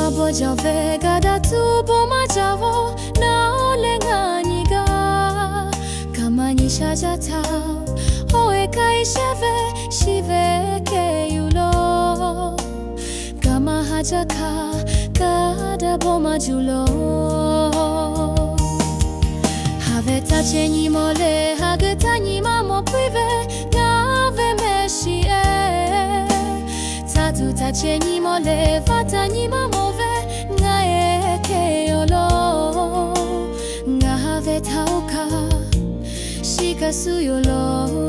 Awˬ bon jaˇ ve gaˇ daꞈ tuˬ bon maˇ jaˇ-oˬ, naˬ-oˬ leh ngaˬ nyi gaˇ. Kaꞈ maˇ nyi sha jaˇ htaˇ, oˇ ve k'ai shehˇ ve shiˍ ve hk'e yuˬ loˬ. Kaꞈ maˇ haˍ jaˇ htaˇ, gaˇ daꞈ bon maˇ juˬ loˬ. Haˍ ve htaˇ chehˇ nyi mawˬ leh, haˍ g'euꞈ htaˇ nyi maˇ mawˬ puiˉ ve ngaˬ ve mehˆ shiˍ-ehˍ. Htaˇ tuˬ htaˇ chehˇ nyi mawˬ leh, faˇ htaꞈ nyi maˇ mawˬ ve ngaˬ ehˉ hk'e yoˬ loˬ. Ngaˬ haˍ ve htaˇ oˇ hkanˇ shiˍ kaꞈ suh yoˬ loˬ.